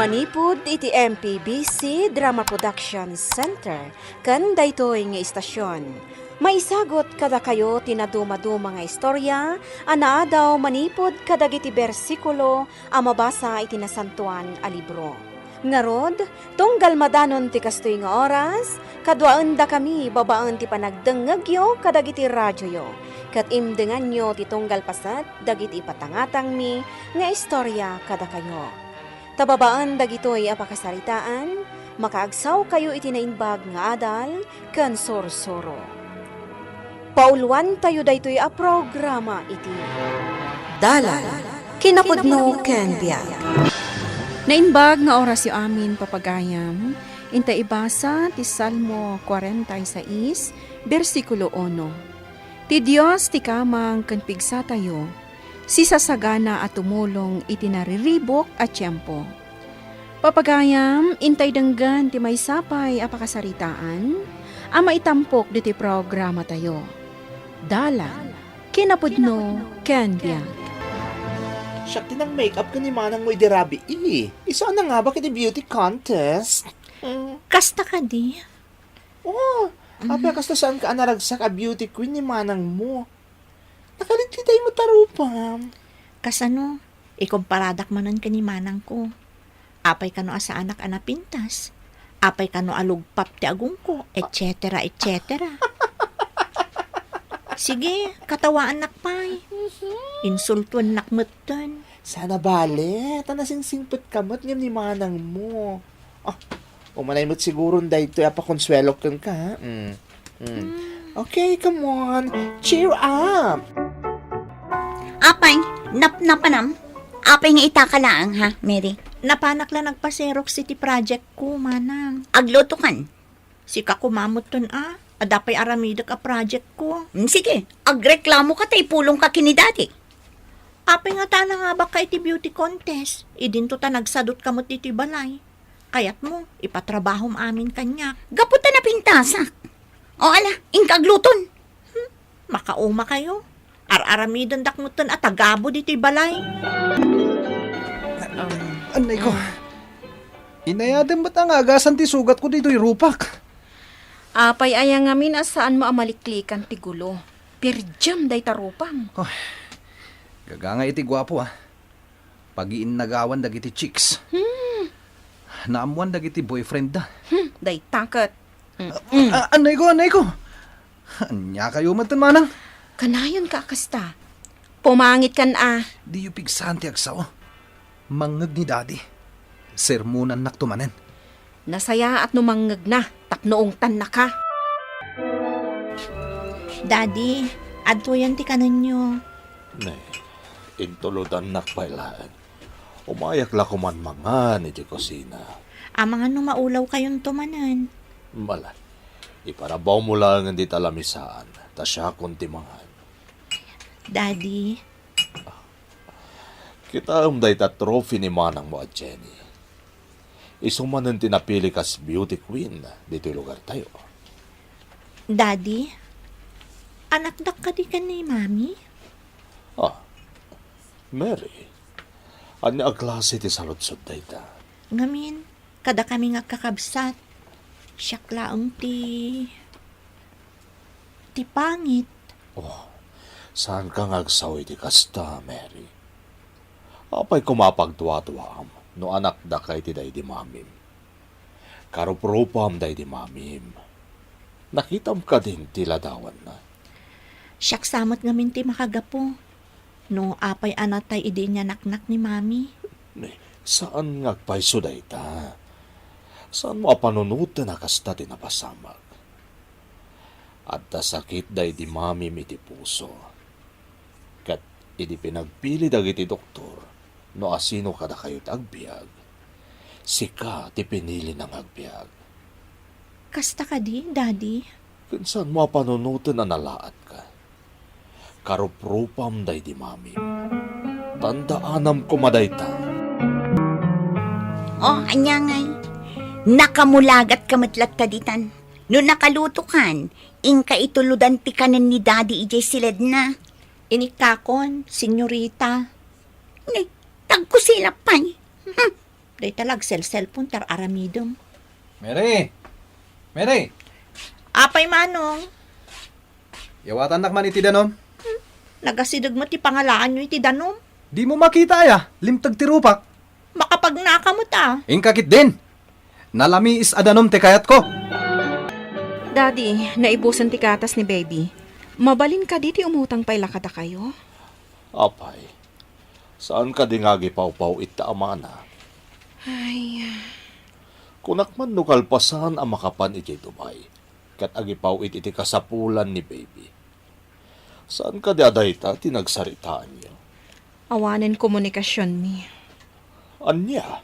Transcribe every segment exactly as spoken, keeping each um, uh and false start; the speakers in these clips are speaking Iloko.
Manipud iti M P B C Drama Production Center ken daytoy nga istasyon, maisagut kadakayo ti nadumaduma nga istorya a naadaw manipud kadagiti bersikulo a mabasa iti Nasantoan a Libro. Ngarud, tunggal madanon ti kastoy nga oras, kaduaendakami babaen ti panagdengngegyo kadagiti radioyo, ket imdenganyo ti tunggal paset dagiti ipatangatangmi nga istorya kadakayo. Ta babaen dagitoy a pakasaritaan, makaagsawkayo iti naimbag nga adal ken sursuro. Pauloantayo daytoy a programa iti Dalan, Kinapudno ken Biag. Naimbag nga orasyo amin, papagayam, inta ibasa ti Salmo kuarenta y seis, bersikulo uno. Ti Dios ti kamang ken pigsatayo, sisasagana a tumulong iti nariribuk a tiempo. Papagayam, intay denggen ti maysa pay a pakasaritaan a maitampok ditoy programatayo. Dalan, kinapudno, ken biag. Siak ti nang-make up ken ni manangmo idi rabii. Isu a nangabak iti beauty contest. Mm. Kasta kadi? Oo. Mm. Apay a kasta saanka a naragsak a beauty queen ni manangmo? Nakalitkitay met a rupam. Kasano? Ikumparadak manen ken ni manangko. Apay kano a saanak a napintas? Apay kano a lugpap ti agongko? Et cetera, et cetera. Sige, katawaannak pay. Insultuennak metten. Saan a bale, ta nasingsingpetka met ngem ni manangmo. Ah, umanay met siguron daytoy a pakonsuelok kenka, ha? Mm. Mm. Hmm. Okay, come on. Cheer up! Apay, napnapanam? Apay nga itaka laeng, ha, Mary? Napanak la nagpaserok iti project ko, manang. Aglutokan? Sika koma metten a, adda pay aramidek a project ko. Mm, sige, agreklamoka ta ipulongka ken ni Daddy. Apay ngata a nangabakka iti beauty contest? Idinto ta nagsadutka met ditoy balay. Kayatmo, ipatrabahom amin kaniak. Gapu ta napintasak. O ala, inka agluton. Hmm, makaumakayo. Ar-aramidendak metten a tagabu ditoy balay. Um, Anay ko. Mm. Inayadem met a nga agasan ti sugatko ditoy rupak. Apay aya ngamin a saanmo a maliklikan ti gulo? Pirdiam dayta rupam. Ay, gagangay iti guapo, ah. Pagiinnagawan dagiti chicks. Hmm. Naammoan dagiti boyfriend da. Hmm, dayta ket. Mm-mm. A-, anay ko, anay ko. Ania kayo met, manang? Kanayonka a kasta. Pumangitkan a. Diyo pigsaan ti agsao. Mangngeg ni Daddy. Sermonannakto manen. Nasayaat no mangngegna tapno ungtannaka. Daddy, adtoyen ti kanenyo. Ne, intulodannak pay laeng. Umayak la koman mangan iti kusina. Amangan no maulawkayonto manen. Ala, iparabawmo laengen dita lamisaan, ta siakon ti mangan. Daddy. Kitaem dayta trophy ni manangmo a Jenny. Isu manen ti napili kas beauty queen ditoy lugartayo. Daddy, anakdak kadi ken ni Mami? Ah, Mary, ania a klase ti saludsod dayta? Ngamin, kadakami nga agkakabsat, siak laeng ti, ti pangit. Oh, saanka nga agsao iti kasta, Mary? Apay koma a pagduaduaam no anakdaka iti daydi mamim? Karuprupam daydi mamim. Nakitam kadin ti ladawanna? Siak sa met ngamin ti makagapu. No apay a natay idi inyanaknak ni Mami? Eh, saan nga agpayso dayta. Saanmo a panunoten a kasta ti napasamak. Adda sakit daydi mamim iti puso. Ket idi pinagpili dagiti doktor no asino kadakayo ti agbiag, sika ti pinilina nga agbiag. Kasta kadi, Daddy? Ken saanmo a panunoten a nalaatka. Karuprupam daydi mamim. Tandaanam koma dayta. O, ania ngay? Nakamulagatka met latta ditan. No nakalutokan, inka itulodan ti kanen ni Daddy idiay siledna. Inikkakon, senyorita. Ni, tagkusila pay. Hmm. Dayta la agselselpon, ti ar-aramidem. Mary! Mary! Apay, Manong? Yawatannak man iti danum? Nagasideg met ti pangalaanyo iti danum? Dimo makita aya? Limteg ti rupak. Makapagnaka met a. Inka ketdin. Nalamiis a danum ti kayatko. Daddy, naibusen ti gatas ni baby. Mabalin kadi ti umutang pay la kadakayo? Apay, saan kadi nga agipawpaw-it ta amana? Ay. Kunak man no kalpasan a makapan idiay Dubai, ket agipaw-it iti kasapulan ni baby. Saan kadi a dayta ti nagsaritaanyo? Awanen komunikasionmi. Ania?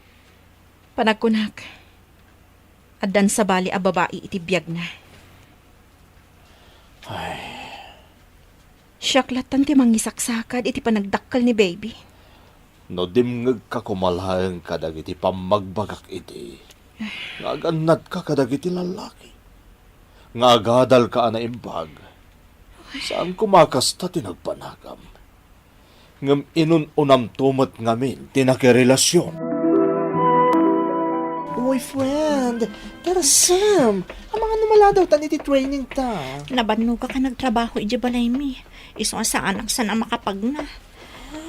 Panagkunak, addan sabali a babai iti biagna. Ay. Siak lattan ti mangisaksakad iti panagdakkel ni baby. No dimngegka koma laeng kadagiti pammagbagak idi, nga agannadka kadagiti lallaki, nga agadalka a naimbag, saan koma a kasta ti nagbanagam. Ngem inun-unamto met ngamin ti nakirelasion. Uy, friend, tara, Sam. Amangan no maladawtan iti training ta. Nabannogak a nagtrabaho idiay balaymi. Isu a saanak saan a makapagna.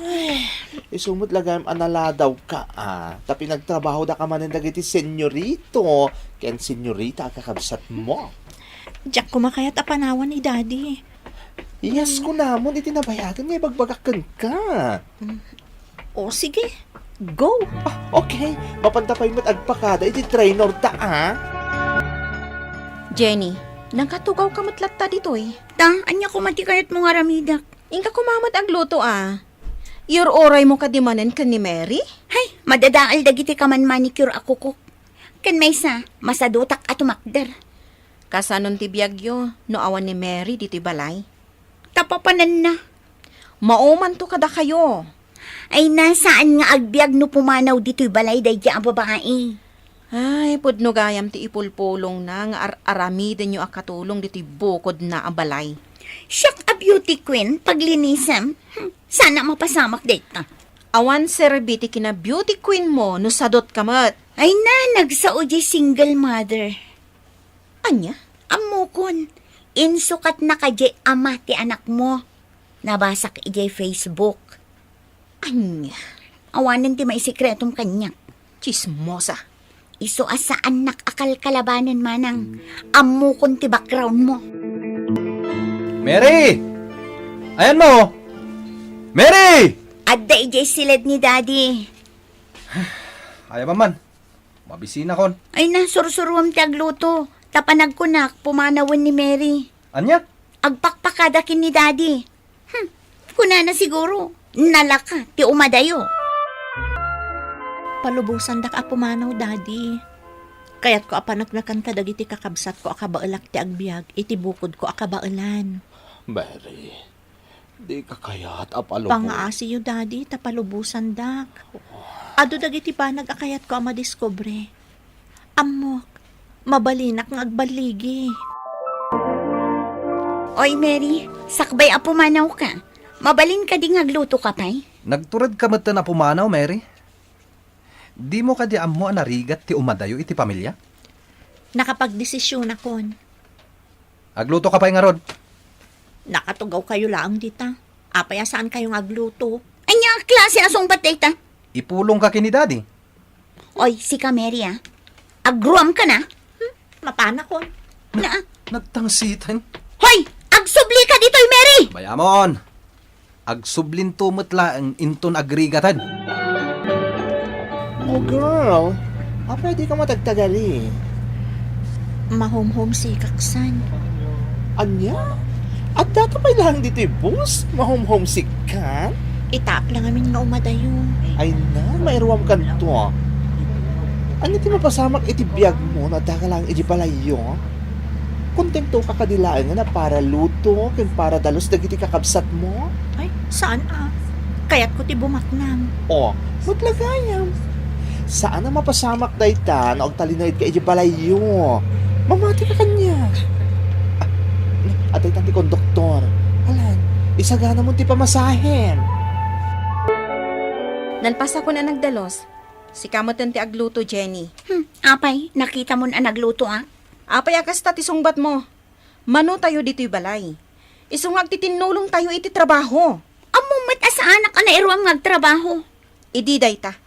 Ay, isu met la gayam a naladawka, a. Ta pinagtrabahadaka manen dagiti senyorito ken senyorita a kakabsatmo. Diak koma kayat a panawan ni Daddy. Yes, kunamon iti nabayagen nga ibagbagak kenka. Mm. O, sige. Go. Ah, okay. Mapanta pay met agpakada iti trainer ta, a. Jenny, nangkatugaw ka met latta ditoy. Ta, ania koma ti kayatmo nga aramidek? Inka koma met agluto, a. Iyur-uraymo kadi manen ken ni Mary? Hay, madadael dagiti kaman manicure a kukok. Ken maysa, masadutak a tumakder. Kasanon ti biagyo no awan ni Mary ditoy balay? Ta papananna. Maumanto kadakayo. Ay, na, saan nga agbiag no pumanaw ditoy balay daydiay a babai. Ay, pudno gayam ti ipulpulongna nga ar-aramidenyo a katulong ditoy bukodna a balay. Siak a beauty queen, paglinisem. Hmm, saan a mapasamak dayta. Awan serbi ti kina-beauty queen mo no sadot ka met. Ay na, nagsao diay single mother. Ania? Ammokon, insukatnaka diay ama ti anakmo. Nabasak idiay Facebook. Ania? Awanen ti maisikretom kaniak. Tsismosa. Isu a saannak a kalkalabanen, manang. Ammokon ti background mo. Mary! Ayanmo! Mary! Adda idiay siled ni Daddy. Aya man. Mabisinakon. Ay na, sursuruam ti agluto. Ta panagkunak, pumanawen ni Mary. Ania? Agpakpakada ken ni Daddy. Hmm, kunana siguro, nalaka ti umadayo. Palubosandak a pumanaw, Daddy. Kayatko a paneknekan kadagiti kakabsatko a kabaelak ti agbiag iti bukodko a kabaelan. Mary, dika kayat a palubo- Pangaasiyo, Daddy, ta palubosandak. Adu dagiti banag a kayatko a madiskubre. Ammok, mabalinak nga agballigi. Oy, Mary, sakbay a pumanawka. Mabalin kadi nga aglutoka pay? Nagturedka metten a pumanaw, Mary? Dimo kadi ammo a narigat ti umadayo iti pamilia? Nakapagdesisionakon. Aglutoka pay ngarud. Nakatugawkayo laeng dita. Apay a saankayo nga agluto? Ania a klase a sungbat dayta? Ipulongka ken ni Daddy. Oy, sika, Mary, a. Agruamka na? Hmm? Mapanakon. Na? Nagtangsiten. Hoy! Agsublika ditoy, Mary! Bayamon! Agsublinto met laeng inton agrigatan. Oh, girl. Apay a dika matagtagali? Mahomhomsikak san. Ania? Addaka pay laeng ditoy bus? Mahomhomsik ka? Itaak la ngamin nga umadayo. Ay na, mairuamkanto. Ania ti mapasamak iti biagmo no addaka laeng iti balayyo? Kontentoka kadi laengen a para luto ken para dalus dagiti kakabsatmo? Ay, saan a. Kayatko ti bumaknang. Oh, met la gayam. Saan a mapasamak dayta no agtalinaedka iti balayyo. Mamatika kaniak. Ah, adda itan ti konduktor. Alan, isaganamon ti pamasahem. Nalpasakon a nagdalus. Sika metten ti agluto, Jenny. Hmm, apay, nakitamon a naglutoak? Apay a kasta ti sungbatmo? Manotayo ditoy balay. Isu nga agtitinnulongtayo iti trabaho. Ammom met a saanak a nairuam nga agtrabaho. Idi dayta.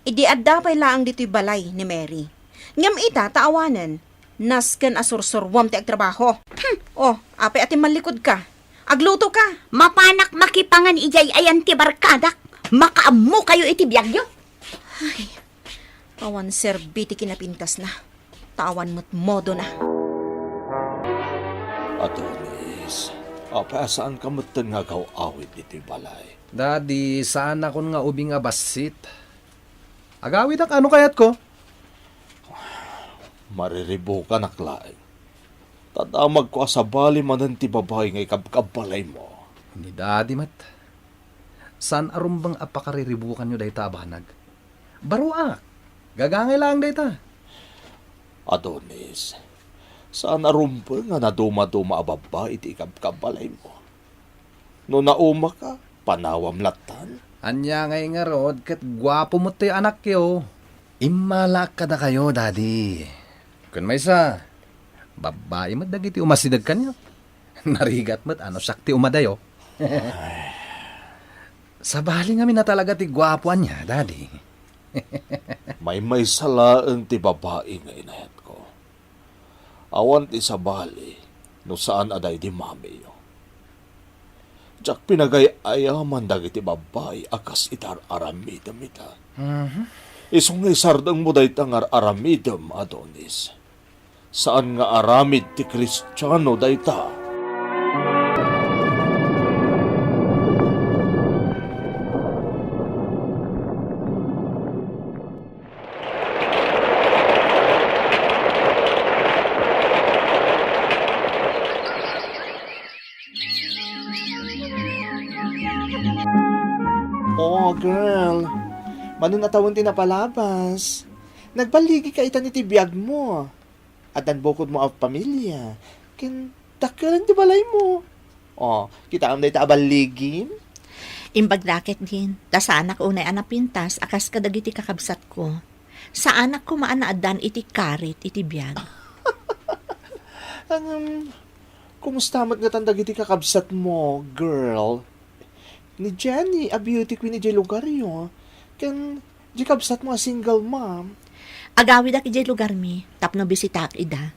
Idi adda pay laeng ditoy balay ni Mary. Ngem ita ta awanen, nasken a sursuruam ti agtrabaho. Hmm. Oh, apay a timmallikudka? Aglutoka. Mapanak makipangan idiay ayan ti barkadak. Makaammokayo iti biagyo. Ay, awan serbi ti kinapintasna. Ta awan met modona. Adonis, apay a saanka metten nga agaw-awid ditoy balay? Daddy, saanakon nga ubing a bassit. Agawidak, ano kayatko? Mariribukanak laeng. Ta damagko a sabali manen ti babai nga ikabkabbalaymo. Ni Daddy met. Saan a rumbeng a pakariribukanyo dayta a banag? Baruak. Gagangay laeng dayta. Adonis, saan a rumbeng a nadumaduma a babbai ti ikabkabbalaymo. No naumaka, panawam lattan. Ania ngay ngarud ket guapo met toy anakyo. Immalaak kadakayo, Daddy. Ken maysa, babbai met dagiti umasideg kaniak. Narigat met a no siak ti umadayo. Sabali ngamin a talaga ti guapo ania, Daddy. Maymaysa laeng ti babai nga inayatko. Awan ti sabali no saan a daydi mamiyo. Diak pinagay-ayaman dagiti babbai a kas itar-aramidem ita. Mhm. Isu nga isardengmo dayta nga ar-aramidem, Adonis. Saan nga aramid ti Kristiano dayta. Oh, girl. Manen a tawen ti napalabas. Nagballigika itan iti biagmo. Addan bukodmo a pamilia. Ken dakkel ti balaymo. Oh, kitaem dayta a balligim? Imbag la ketdin, ta saanak unay a napintas a kas kadagiti kakabsatko. Saanak koma a naaddan iti karit iti biag. Ngem, kumusta met ngatan dagiti kakabsatmo, girl? Ni Jenny a beauty queen idiay lugaryo, ken di kabsatmo a single mom. Agawidak idiay lugarmi tapno bisitaak ida.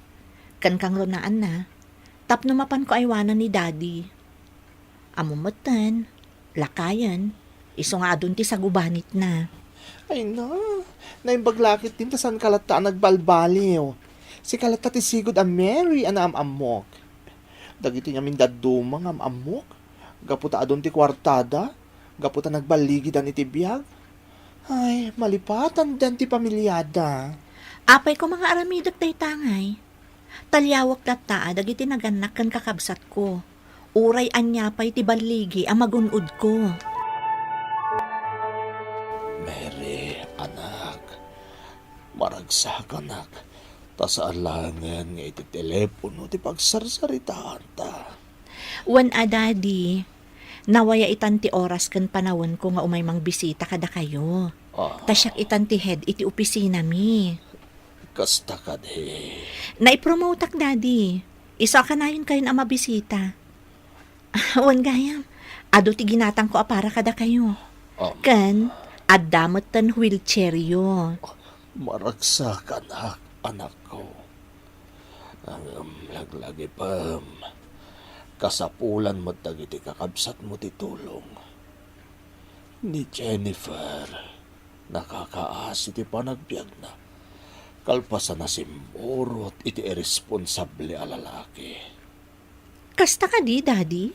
Ken kangrunaanna, tapno mapanko aywanan ni Daddy. Ammom metten, lakayen, isu nga adun ti sagubanitna. Ay na, naimbag la ketdin ta saanka latta a nagbalbaliw. Sika latta ti sigud a Mary a naam-ammok. Dagiti ngamin dadduma nga am-ammok, gapu ta adun ti kuartada, gapu ta nagballigidan iti biag. Ay, malipatandan ti pamiliada. Apay koma nga aramidek dayta ngay? Taliawek latta a dagiti nagannak ken kakabsatko. Uray ania pay ti balligi a magun-odko. Mary, anak, maragsakanak, ta saan laengen nga iti telepono ti pagsarsaritaanta. Wen a, Daddy, nawaya itan ti oras ken panawenko nga umay mangbisita kadakayo. Ah. Ta siak itan ti head iti opisinami. Kasta kadi. Naipromoteak, Daddy. Isu a kanayon kayon a mabisita. Wen gayam, adu ti ginatangko a para kadakayo. Um. Ken, adda metten wheelchairyo. Maragsakanak, anakko. Ngem laglagipem, kasapulan met dagiti kakabsatmo ti tulong. Ni Jennifer, nakakaasi ti panagbiagna. Kalpasan a simmurot iti irresponsable a lalaki. Kasta kadi, Daddy?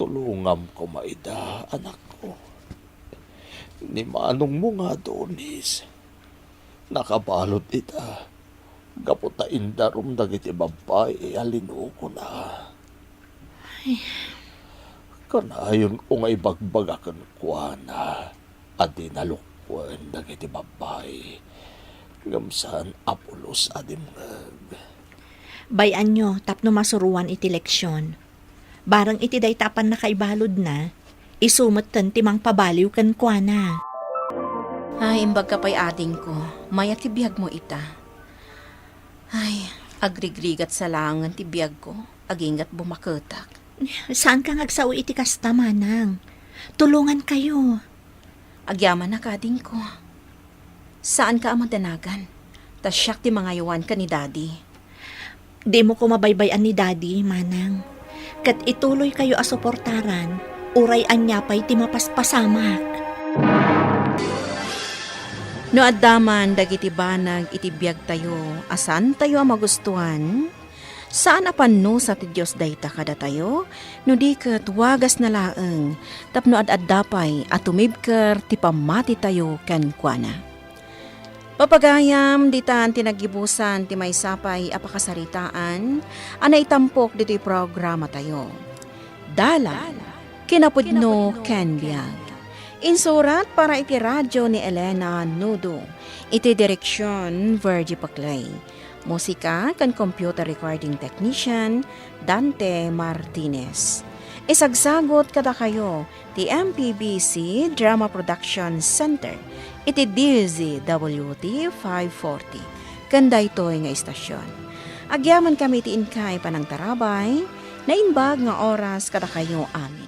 Tulongam koma ida, anakko. Ni manongmo nga Adonis, nakabalud ita gapu ta indarum dagiti babbai a linukona. Ay. Kanayonko nga ibagbaga kenkuana a di nalukuen dagiti babbai, ngem saan a pulos a dimngeg. Bay-anyo tapno masuroan iti leksion. Bareng iti dayta a pannakaibaludna, isu metten ti mangpabaliw kenkuana. Ay, imbag ka pay, adingko. Mayat ti biagmo ita. Ay, agrigrigat sa langen ti biagko, aginggat bumaketak. Saanka nga agsao iti kasta, manang. Tulongankayo. Agyamanak, adingko. Saanka a madanagan. Ta siak ti mangaywan ken ni Daddy. Dimo koma baybay-an ni Daddy, manang. Ket ituloykayo a suportaran, uray ania pay ti mapaspasamak. No adda man dagiti banag iti biagtayo a saantayo a magustuan, saan a pannusa ti Dios dayta kadatayo, no di ket wagasna laeng tapno ad-adda pay a tumibker ti pammatitayo kenkuana. Papagayam, ditan ti naggibusan ti maysa pay a pakasaritaan a naitampok ditoy programatayo. Dalan, kinapudno ken biag. Insurat para iti radio ni Elena Nudo. Iti direksion, Virgie Paclay. Musika ken computer recording technician, Dante Martinez. Isagsagot kadakayo ti M P B C Drama Production Center iti D Z W T five forty ken daytoy nga istasyon. Agyamankami ti inkay panangtarabay, naimbag nga oras kadakayo amin.